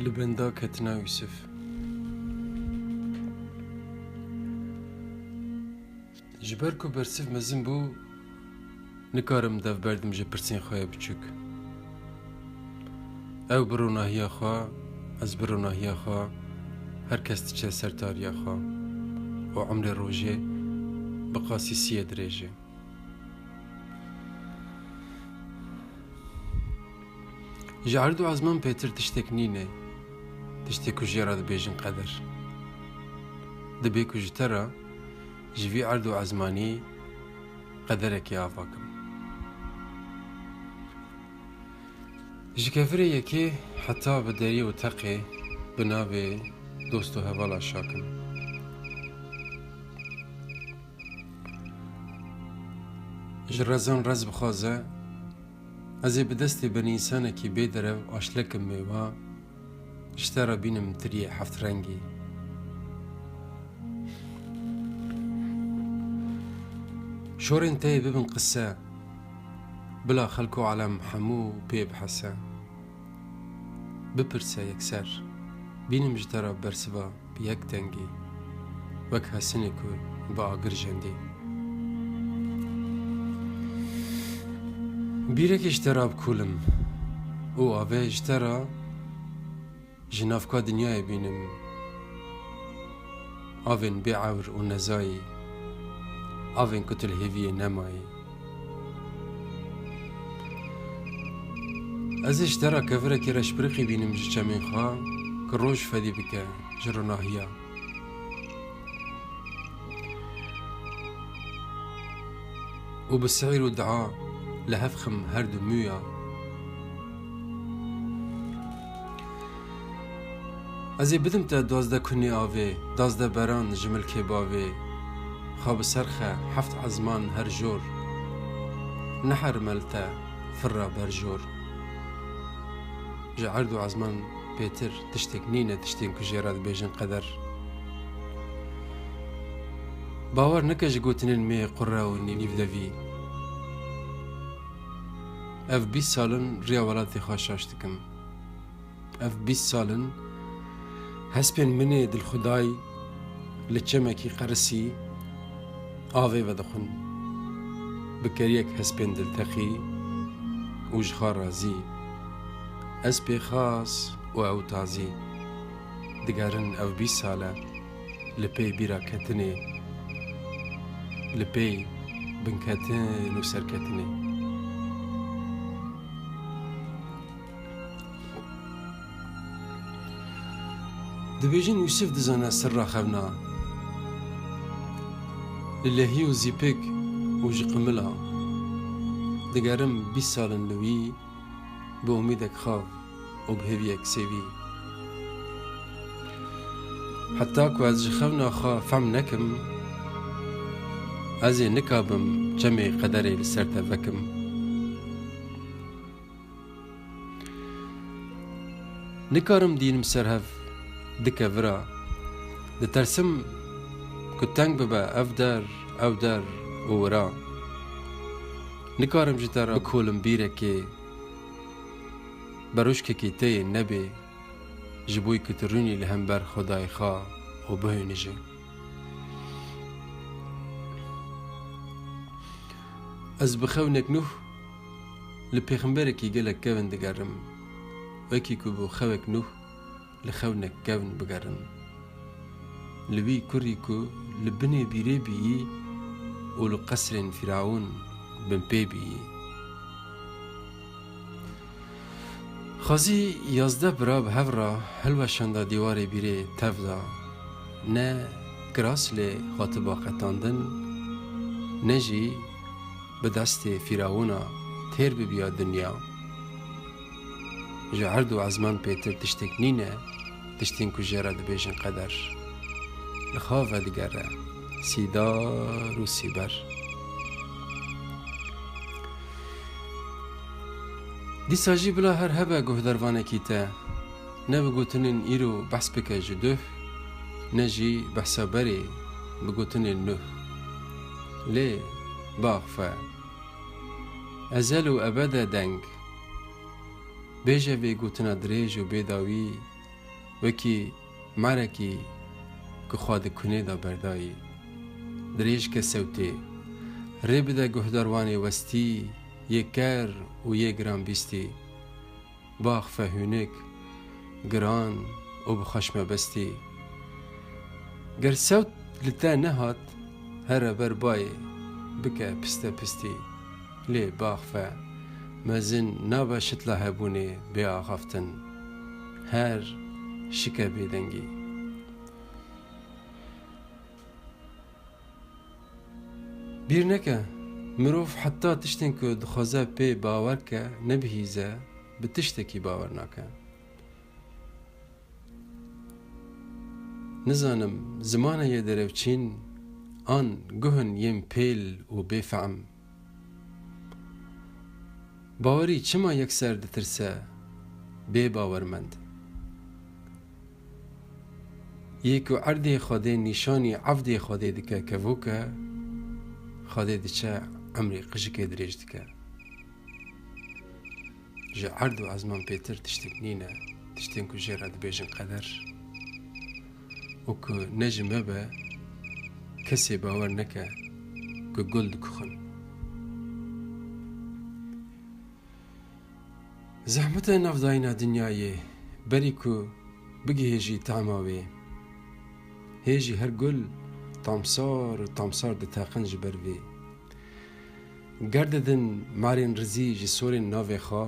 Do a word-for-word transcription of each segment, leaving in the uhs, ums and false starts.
Li benda ketina Yûsif. Ji ber ku bersiv mezin bû, nikarim dev berdim ji pirsên xwe yê biçûk. Ew bi ronahiya xwe, ez bi ronahiya xwe, her kes diçe ser tariya xwe û emrê rojê bi qasî siyê dirêj e. Ji erd û ezman pêtir tiştek nîne, tiştê ku jê re dibêjin qeder. Dibê ku ji te re, ji vî erd û ezmanî qederekê ava kim. Ji kevirê yekê heta bi derî û teqê bi navê dost û hevala şa kim. Ji rezan rez bixwaze, ez ê bi destê benînsanekî bêderev aşlekim mêwa, ji te re bînim tiriyê heft rengî. Şorên te yê bibin qise, bila xelk û alem hemû pê bihese. Bipirse yekser, bînim ji te re bersiva bi yek dengî, wek hesinê ku bi agir jendî. Bîrekê ji te re bikûlim û avê ji te re ji navka dinyayê bînim. Avên bê ewr û nezayî, avên ku tu li hêviyê nemayî. Ez ê ji te re kevirekî reşbirixî bînim ji çemên xwe, ku roj fedî bike ji ronahiya. Û bi sihir û dua li hev xim her du mûya. Ez ê bidim te duwazdeh kunê avê, duwazdeh beran ji milkê bavê. Xwe bi ser xe heft ezman her jor, neherime li te firra berjor. Ji erd û ezman pêtir tiştek nîne, tiştên ku jê re dibêjin qeder. Bawer neke ji gotinên mêyê qure û nîvdevî. Ev bîst sal in riya welatê xwe şaş dikim. Ev bîst sal in hespên min ê dilxwedayî li çemekî qerisî avê vedixwin. Bi keriyek hespên dilteqî û ji xwe razî. Ez pêxas û ew tazî. Digerin ev bîst sal e li pey bîra ketinê, li pey binketin û serketinê. Dibêjin Yûsif dizane sirra xevna. Li lehî û zîpik û ji qimila digerim bîst sal in li wî bi umîdek xav û bi hêviyek sêvî. Heta ku ez ji xevna xwe fehm nekim, ez ê nikabim çemê qederê li ser te vekim. Nikarim dînim ser hev di kevira. Ditersim ku teng bibe ev der, ew der û wira. Nikarim ji te re bikolim bîrekê, berûşkekî te yê nebê, ji bo ku tu rûnî li hember Xwedayê xwe û bihênijî. Ez bi xewnek Nûh li pêxemberekî gelek kevin digerim, wekî ku bû xewek Nûh li xewnek kevn bigerim. Li wî kurî ku li binê bîrê bîyî û li qesrên Fîrawûn binpê bîyî. Xwezî yazdeh bira bi hev re hilweşanda dîwarê bîrê tev da. Ne kiras lê hatiba qetandin, ne jî bi destê Fîrawûna têr bibiya dinya. Ji erd û ezman pêtir tiştek nîne, tiştên ku jê re dibêjin qeder. Li xwe vedigere, sîdar û sîber. Dîsa jî bila her hebe guhdarvanekî te, ne bi gotinên îro behs bike ji duh, ne jî behsa berê bi gotinên nuh. Lê biaxife, ezel û ebed e deng. Bêje vê gotina dirêj û bêdawî, Wekî merekî ku xwe di kunê de berdayî. Dirêj ke sewtê. Rê bide guhdarwanê westî, yê ker û yê giranbîstî. Baxfe hûnik, giran û bi xweş mebestî. Ger sewt li te nehat, here ber bayê, bike piste pistî. Lê baxfe mezin nabe şitla hebûnê bê axaftin. Her şike bêdengî. Bîr neke, mirov heta tiştên ku dixwaze pê bawer ke, nebihîze, bi tiştekî bawer nake. Nizanim, zimane yê derewçîn an guhin yên pêl û bêfehm. Bawerî çima yekser ditirse, bê bawermend? Yê ku erdê Xwedê nîşanî evdê Xwedê dike kevoke, Xwedê diçe emrê qijikê dirêj dike. Ji erd û ezman pêtir tiştek nîne, tiştên ku jê re dibêjin qeder û ku ne ji me be, kesê bawer neke ku gul dikuxin. Zehmet e navdayîna dinyayê, berî ku bigihêjî tema wê. Hê jî her gul tamsar û tamsar diteqin ji ber vê. Ger didin marên rizî ji sorên navê xwe,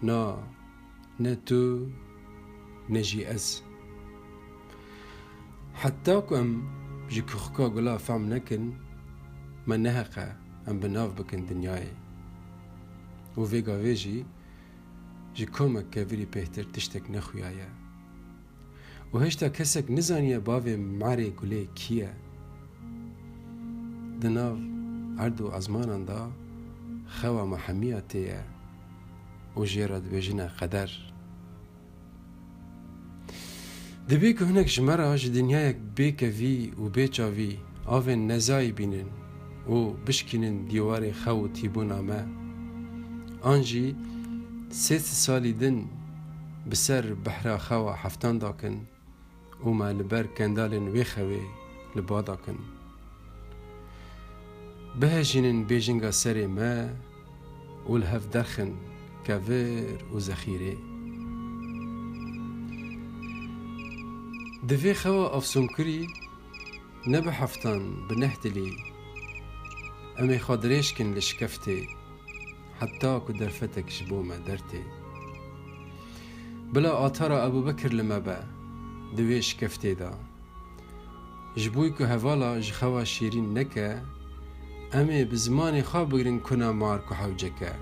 na, ne tu, ne jî ez. Heta ku em ji kuxika gula fehm nekin, me neheqe em bi nav bikin dinyayê. Û vê gavê jî ji komek kevirî pêhtir tiştek nexuyaye. Û hêşta kesek nizaniye bavê merê gulê kî ye. Di nav erd û ezmanan de xewa me hemiya tê ye û jê re dibêjine qeder. Divê ku hinek ji me re ji dinyayek bê kevî û bê çavî avên nezayî bînin û bişkînin dîwarê xew û tîbûna me, an jî sê sed salî din bi ser behra xewa heftan dakin û me li ber kendalên wê xewê li ba dakin. Bihejînin bêjinga serê me û li hev derxin kevir û zexîrê. Di vê xewa afsûnkirî ne bi heftan, bi neh dilî, em ê xwe dirêj kin li şikeftê, heta ku derfetek ji bo me dertê. Bila atara Ebûbekir li me be di wê şikeftê de. Ji bo ku hevala ji xewa şêrîn neke, em ê bi zimanê xwe bigrin kuna mar ku hewcek e.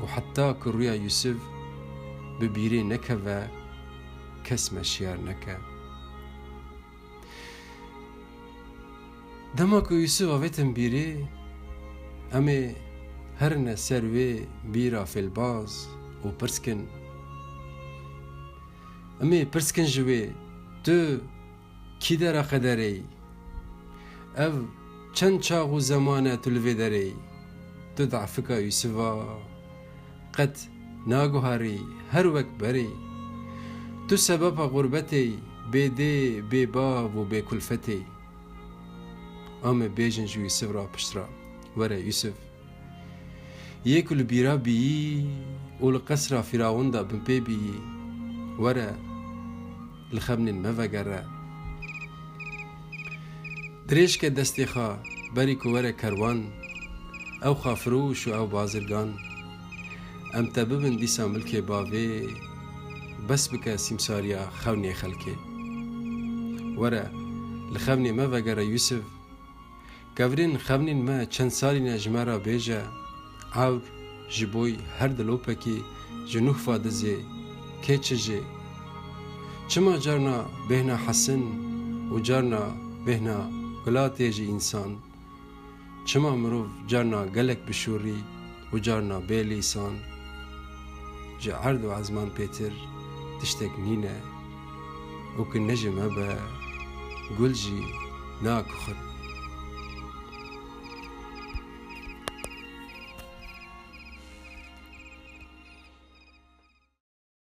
Û heta ku rûya Yûsif bi bîrê nekeve, kes me şiyar neke. Dema ku Yûsif avêtin bîrê, em ê herine ser wê bîra fêlbaz û pirs kin. Em ê pirs kin ji wê, tu kî dera qederê yî? Ev çend çax û zeman e tu li vê derê yî? Tu dafika Yûsifa qet naguherî, her wek berê. Tu sebeba xurbetê yî, bê dê, bê bav û bê kulfetê yî. Em ê bêjin ji Yûsif re piştre, were Yûsif. Yê ku li bîra bîyî û li qesra Fîrawûn de binpê bîyî, were, li xemnên me vegere. Dirêj ke destê xwe, berî ku were kerwan, ew xafirûş û ew bazirgan. Em te bibin dîsa milkê bavê, bes bike sîmsariya xewnê xelkê. Were, li xemnê me vegere Yûsif. Kevirên xevnên me çend salî ne ji me re bêje, ewr ji boy her dilopekî ji nûhfa dizê, kê çi jê? Çima carna bêhna hesin û carna bêhna gulatê ji însan? Çima mirov carna gelek bişûrî û carna bê lîsan? Ji erd û ezman pêtir tiştek nîne û ku ne ji me be, gul jî nakuxin.